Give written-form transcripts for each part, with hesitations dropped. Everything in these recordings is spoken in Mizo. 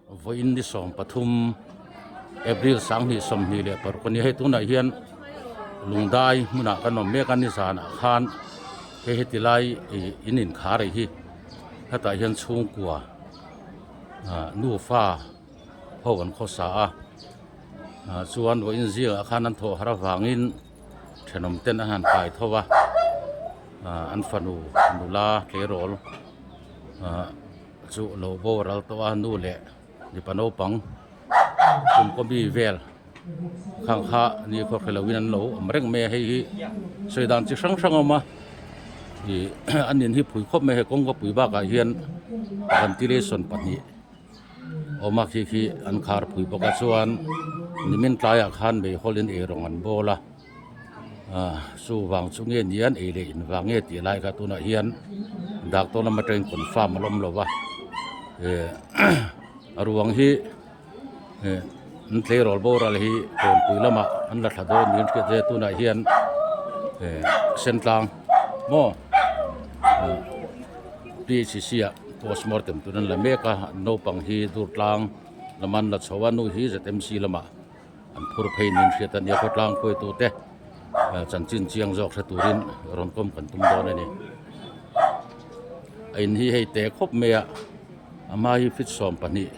Vawiin ni 13 April 2026 a ni. Hei tunah hian Lungdai hmunah kan awm mek a ni zanah khan hei heti lai ih in inkhar hi hetah hian chhungkua ah nufa ho an khawsa a ah chuan vawiin zingah khan an thawh har avangin thenawm ten an han kai tho a ah an fanu nula tleirawl ah. Chu lo boral tawh a nu leh mipa naupang kum kaw mi vel khang kha ni khaw hre loin an lo awm reng mai a hei hi sawi dan chi hrang hrang a awm a ih an in hi phui khawp mai a hei kawngka pui bakah hian ventilation pahnih a awm a khi khi an khar phui bawk a chuan nimin tlaiah khan meihawl in eirawng an bawl a. Ah chu vang chu nge nian ei leh in vang nge tih lai kha tunah hian doctor lam atangin confirm a la awm lo va eh a ruang hi eh an tleirawl boral hi kawnpui lamah an la thla dawn niin hriat a tunah hian eh sentlang maw P H C ah postmortem tur an la mek a naupang hi durtlang lam an la chho a nu hi Z M C lamah. An phur phei nin hriat a nia khawtlang hruaitute chanchin chiang zawk hre turin rawn kawm kan tum dawn a ni. A in hi hei te khawp mai a, a hma hi feet 12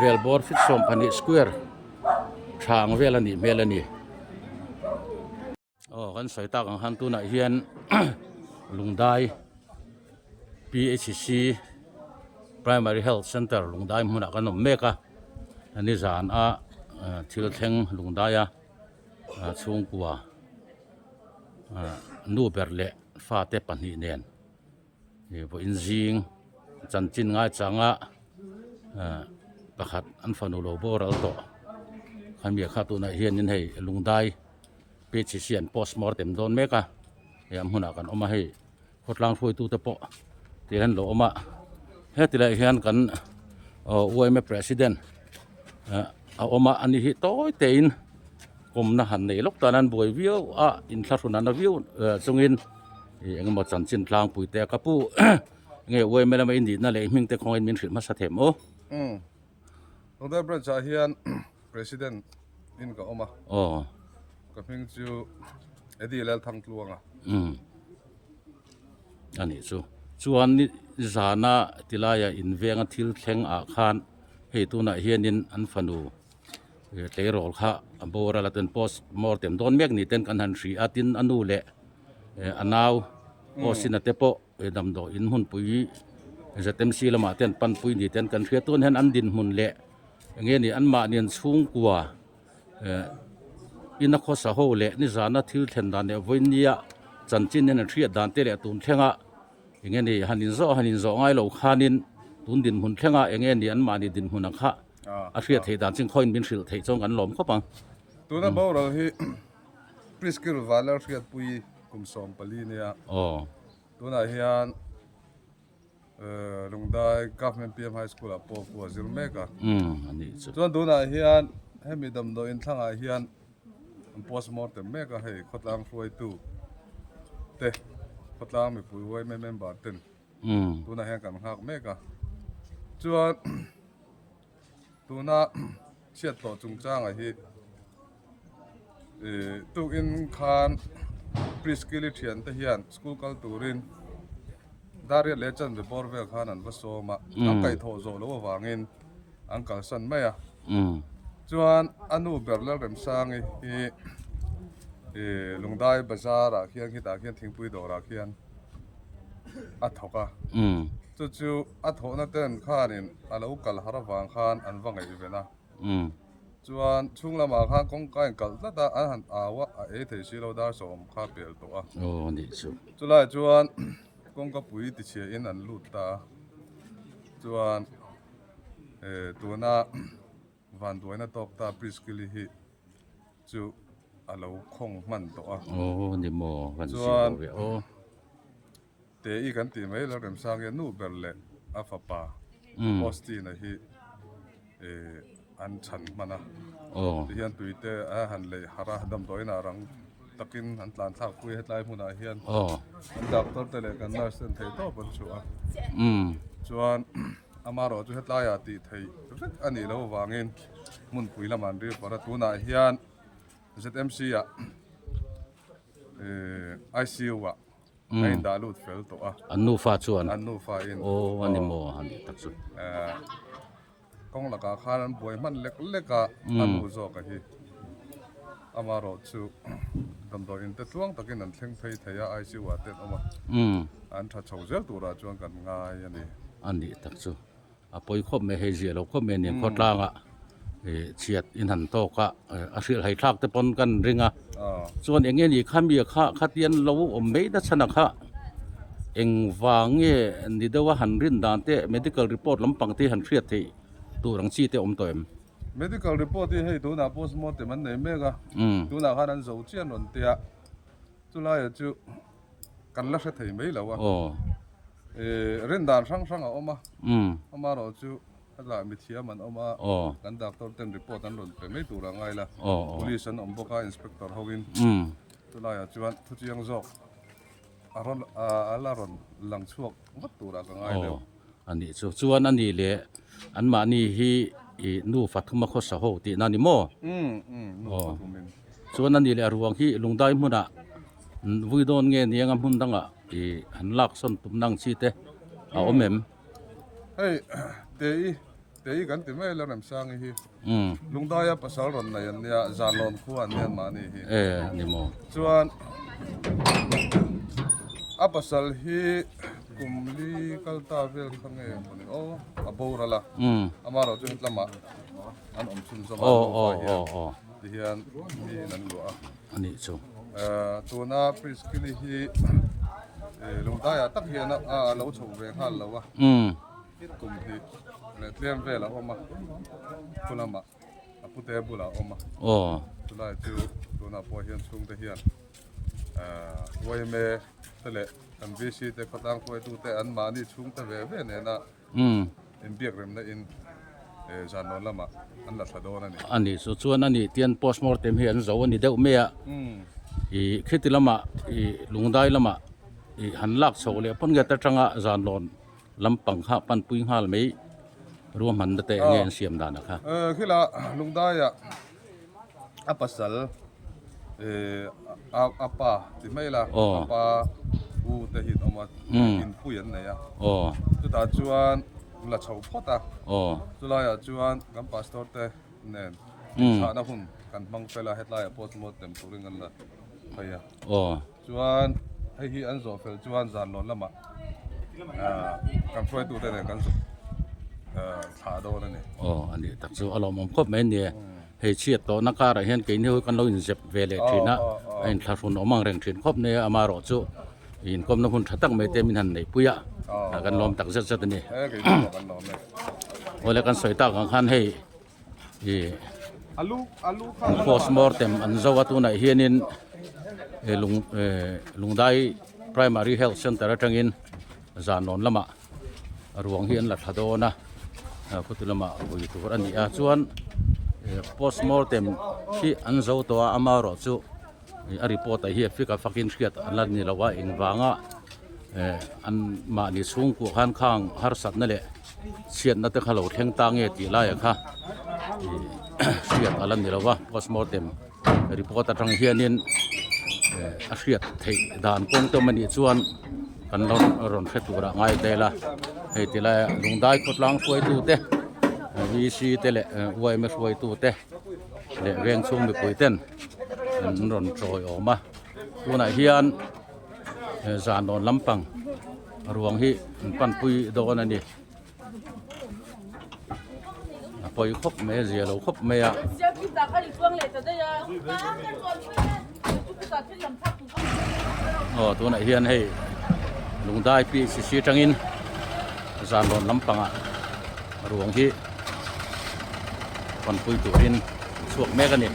vel bawr feet 12 square tha ang vel a nih hmel a ni. Aw kan sawi tak ang khan tunah hian Lungdai PHC Primary Health Center Lungdai hmunah kan awm mek a nizan a thil thleng Lungdai a chhungkua nu ber leh fate pahnih nen vawiin zing chanchin ngaichanga pakhat an fanu lo boral tawh khami kha tunah hianin hei Lungdai. Phc an postmortem dawn mek a hei a hmunah kan awm a hei khawtlang hruaitute pawh tih an lo awm a heti lai hian kan aw yma president ah a awm a ani hi tawi tein kawmna han nei lawk tan an buai viau a inthlahrun an na viau chungin ih engemaw chanchin tlangpui te ka pu nge yma lama i nihna leh i hming te khawngain min hrilh hmasa them aw. Umm Lungdai branch ah hian President in ka awm a. Aw. Ka hming chu Eddie Lalthangtluanga. Umm. Anih chu. Chuan ni zana tilaia invenga thil thleng ah khan hei tunah hianin an fanu tleirawl kha a boral a ten post mortem dawn mek ni ten kan han hria a tin a nu leh a nau Austin-a te pawh damdawi in hmunpui ZMC lamah te an panpui ni ten kan hria tun hian an dinhmun leh Enge ni anmahni an chhungkua eh ina khawsa ho leh nizana thil thlen dan leh vawinia chanchin hian an hriat dan te leh tun thlenga enge ni han inzawh han inzawh ngai lo khanin tun dinhmun thlenga enge ni anmahni dinhmun ang kha a hriat theih dan chin khawiin min hrilh theih chuan kan lawm khawp ang. Tuna boral hi Priskil Vanlalhriatpuii kum 14 nia. Aw. Tunah hian. Lungdai Government PM High School ah pawh pawh a zir mek a. Chuan tunah hian hemi damdawiin thlangah hian an postmortem mek a, hei khawtlang hruaitu te khawtlang mipui yma member ten tunah hian kan nghak mek a. Chuan tuna chhiat tawh chungchangah hi Ih tukin khan Priskili thiante hian school kal turin Dariat leh Chanve bawr vel khan an va sawm a, an kaihthawh zawh loh avangin an kalsan mai a. Chuan a nu ber Lalremsangi hi ih Lungdai bazar ah khian khitah khian thingpui dawrah khian a thawk a, chu chu a thawhna ten khanin a lo kal har avang khan an va ngaihven a. Chuan chhung lamah khan kawngka in kalh tlat a, an han au a, a ei thei si lo dar sawm kha pel tawh a. Aw nih chu. Chulai chuan kawngka pui tichhia in an lut ta a, chuan eh tuna vanduaina tawk ta Priskili hi chu a lo khawng hman tawh a. Aw ni maw van si lo ve aw. Te-i kan tih mai lo Remsang hian nu ber leh a fapa Austin-a hi an chhan hman a. Tihian tuite a han lei harh a, damdawiinah rang takin an tlan thlak pui a, hetlai hmunah hian an doctor te leh kan nurse ten theihtawp an chhuah a. Chuan. Amaherawh chu hetlaiah tih theih vek a nih loh avangin hmunpui lamah an ril far a, tunah hian ZMC ah ICU ah a indah lut fel tawh a. An nufa chuan? An nufa in. Aw a ni maw a nih tak chu. Kawng lakah khan an buai hman lek lek a, a nu zawk a hi. Amaherawh chu damdawi in te tluang takin an thleng phei thei a, ICU ah te an awm a, an tha chho zel turah chuan kan ngai a ni. A nih tak chu a pawi khawp mai, hei zia lo khawp mai a ni khawtlangah chhiat in han tawk a, a hrilhhai thlak te pawn kan ring a, chuan eng nge ni kha mi kha khatian lo awm mai na chhan a kha engvang nge ni deuh a han rin dan te medical report lampang te han hriat theih tur ang chi te awm tawh em? Medical report hi hei tunah postmortem an nei mek a, tunah khan an zo chian rawn tia, chulaiah chu kan la hre thei mai lo a, rin dan hrang hrang a awm a, amaherawh chu hetah mithiam an awm a, kan doctor ten report an rawn pe mai tur a ngai la, police an awm bawk a, inspector hoin chulaiah chuan thuchiang zawk a rawn a la rawn lang chhuak vat turah ka ngai deuh. A nih chu. Chuan a nih leh anmahni hi i nu Fathuma khawsa ho tihna a ni maw? Umm umm nu Fathumin. Chuan a nih leh a ruang hi Lungdai hmunah vui dawn nge niang a hmun dangah i han lak sawn tum na ang chi te a awm em? Hei Tei Tei kan ti mai la Remsangi hi Lungdaia pasal rawn nei an nia Zanlawn khua an nia anmahni hi. E ni maw? Chuan a pasal hi kum li kal ta vel kha nge maw ni aw a boral a amaherawh chu hetlamah an awm chhun zawm a nupa hian tihian miin an luah a. A nih chu. Tuna Priskili hi Lungdaiah tak hian a lo chho ve nghal lo a. Kum hnih leh tlem vel a awm a, khu lamah a pute bulah a awm a. Chulai chu tunah pawh hian chhungte hian yma te leh kan VC te khawtlang hruaitute an mahni chhungte ve ve nena inbiak remna in zanlawn lamah an la thla dawn a ni. A nih chu chuan a nih tian postmortem hi an zo a ni deuh mai a, ih khiti lamah ih lungdai lamah ih han lak chhoh leh pawn nge ta tanga zanlawn Lampang kha panpui nghal mai ruahmanna te enge an siam dan a kha. Khila Lungdaia a pasal a pa ti mai la a pa u te hi an awm a inpui an nei a chutah chuan la chho phawt a chulaiah chuan kan pastor te nen inchhahna hun kan hmang fel a hetlaiah pawh chu turin kan la phei a. Chuan hei hi an zawh fel chuan zanlawn lamah kan hruaitute nen kan zuk thlah dawn a ni. Aw a nih tak chu a lawmawm khawp mai a ni. Hei chhiat tawhna karah hian keini ho kan lo inzep ve leh thin a, a inthlahrun awm ang reng thin khawp mai a, amaherawh chu inkawmna hun tha tak mai te min han neihpui a, kan lawm tak zet zet a ni. Awle kan sawi tak ang khan hei. Ih postmortem an zo a tunah hianin lung lungdai primary health center atangin zanlawn lamah ruang hi an la thla dawn a khuti lamah vui tur a ni a chuan postmortem hi an zo tawh a amaherawh chu a report ah hian fik a fakin hriat an la ni lo a engvanga an mahni chhungkua khan khang harsatna leh chhiatna te kha lo thleng ta nge tih laiah kha ih hriat a la ni lo va postmortem report atang hianin a hriat theih dan kawng te awm a nih chuan kan lo rawn hre turah ngai tel a hei ti laia lungdai khawtlang hruaitu te V C te leh yma hruaitu te leh veng chhung mipui ten an rawn tawiawm a tunah hian. Zan rawn lampang ruang hi an panpui dawn a ni. A pawi khawp mai a zia lo khawp mai a. Aw tunah hian hei Lungdai PHC atangin zan rawn lampangah ruang hi panpui turin chhuak mek a ni.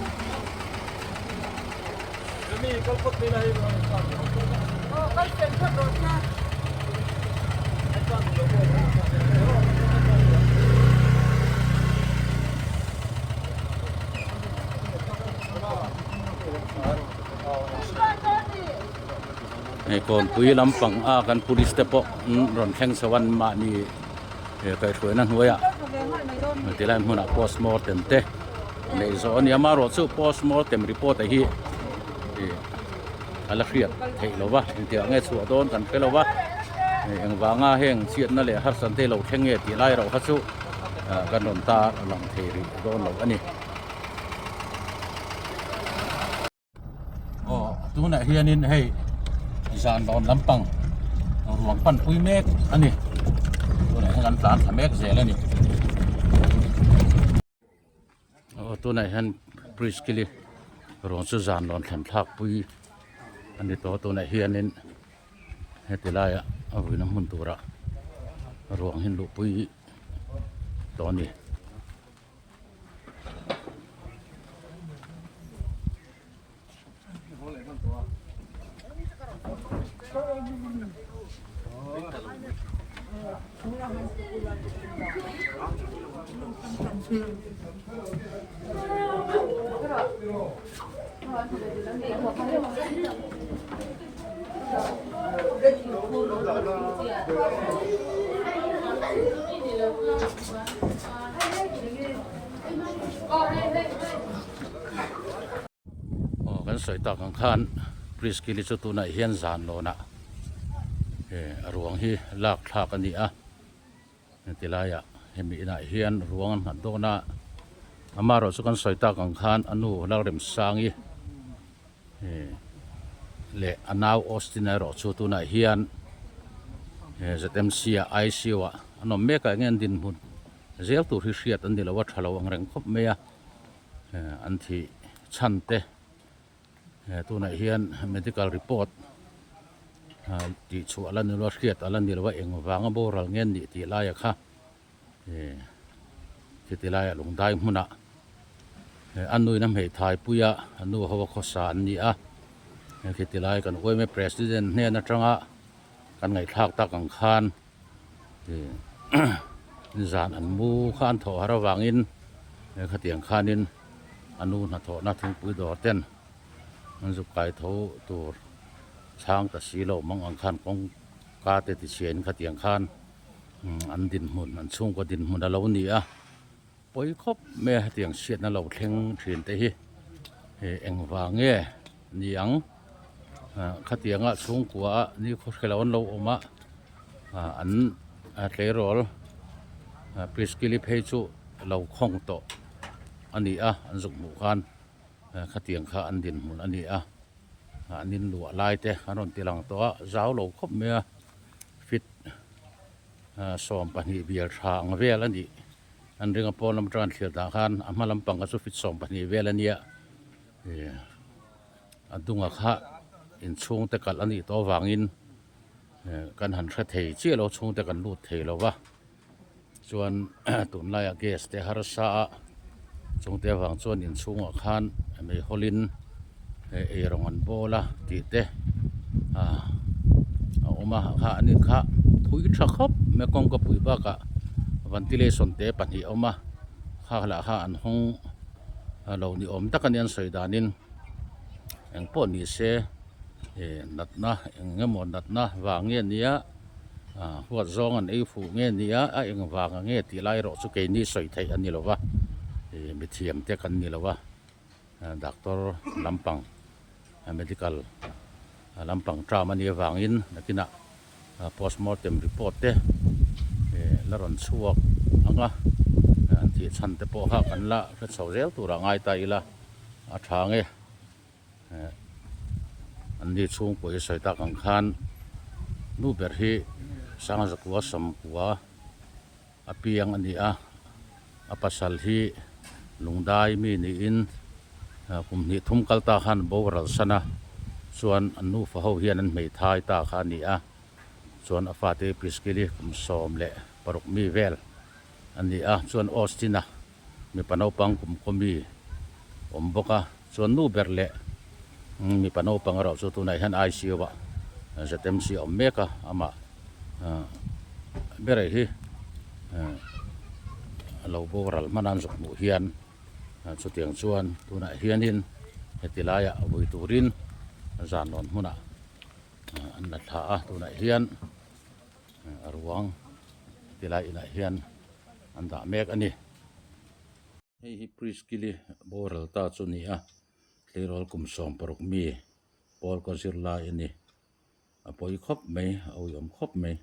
Hei kawnpui lampang a kan police te pawh an rawn thleng chho a an mahni. He kaihhruaina hnuaiah tilai hmunah postmortem te neih zawh a ni a amaherawhchu postmortem report a hi ih a la hriat theih lo va engtiang nge chhuah dawn kan hre lo va engvanga heng chhiatna leh harsatna te lo thleng nge tih lai erawh kha chu kan rawn tar lang thei rih dawn lo a ni. Aw tunah hianin hei zan rawn lampang ruang pan pui mek a ni tunah hian an tlan thla mek zel a ni aw tunah hian priskili ruang chu zan rawn thlen thlak pui a ni tawh tunah hianin heti laia a vuina hmun turah ruang hi luhpui tawh a ni. Aw kan sawi tak ang khan Priskili chu tunah hian zan lawnah eh a ruang hi lak thlak a ni a heti laiah hemi inah hian ruang an nghat dawn a amaherawh chu kan sawi tak ang khan a nu Lalremsangi eh leh a nau Austin erawh chu tunah hian eh ZMC ah ICU ah an awm mek a eng nge an dinhmun zel tur hi hriat an ni lo a tha lo ang reng khawp mai a eh an thih chhan te eh tunah hian medical report ah tih chhuah la ni lo a hriat a la ni lo a eng vanga boral nge an nih tih laia kha eh khiti laiah lungdai hmunah eh a nuin a hmeithai pui a a nu ho a khawsa an ni a hei khiti lai kan uaime president hnen atanga kan ngaihthlak tak ang khan ih zan an mu kha an thawh har avangin he khatiang khanin a nu hnathawhna thingpui dawr ten an zuk kai tho tur chhang ta si lo mang ang khan kawngka te tichhiain khatiang khan. An dinhmun an chhungkaw dinhmun a lo ni a pawi khawp mai a hetiang chhiatna lo thleng thin te hi hei engvang nge ni ang ah khatianga chhungkua ah ni khaw hre lo an lo awm a ah an tleirawl priskili phei chu lo khawng tawh a ni a an zuk hmuh khan khatiang kha an dinhmun a ni a an inluah lai te an rawn ti lang tawh a zau lo khawp mai a. Fit 12 bial tha ang vel a nih an ring a pawn lam atang an thlir dah khan a hma lampang kha chu fit 12 vel a nia ih a dunga kha inchhung te kalh a nih tawh avangin kan han hre thei chiah lo chhung te kan lut thei lo va chuan tunlaiah gas te harsa a chungte avang chuan inchhungah khan meihawlin eirawng an bawl a tih te ah a awm a kha an in kha phui tha khawp mai a kawngka pui bakah ventilation te pahnih a awm a kha lah kha an hawng lo ni awm tak a ni an sawi danin engpawh ni se ih natna eng emaw natna vang nge nia. Huat zawng an ei fuh nge nia a eng vang ang nge tih lai erawh chu keini sawi theih a ni lo va, ih mithiam te kan ni lo va, doctor lampang medical lampang term a nih avangin nakinah postmortem report te la rawn chhuak ang a, an thih chhan te pawh kha kan la hre chho zel turah ngai ta ila a tha nge. An ni chhungkaw hi sawi tak ang khan nu ber hi Sangzakua Samkua a piang a ni a, a pasal hi Lungdai mi niin kum hnih thum kal ta khan boral san a, chuan an nufa ho hian an hmeithai ta kha a ni a, chuan a fate Priskili kum 16 mi vel a ni a, chuan Austin-a Mipa naupang kum kaw mi awm bawk a, chuan nu ber leh mipa naupang erawh chu tunah hian ICU ah ZMC a awm mek a, amah berei hi a lo boral hman a an zuk hmuh hian chutiang chuan tunah hianin heti laiah vui turin zan lawn hmunah an la thla a, tunah hian a ruang. Tilai inah hian an dah mek a ni. Hei hi Priskili boral ta chu a ni a, tleirawl kum 60 mi pawl kaw zirlai a ni. A pawi khawp mai, a uiawm khawp mai.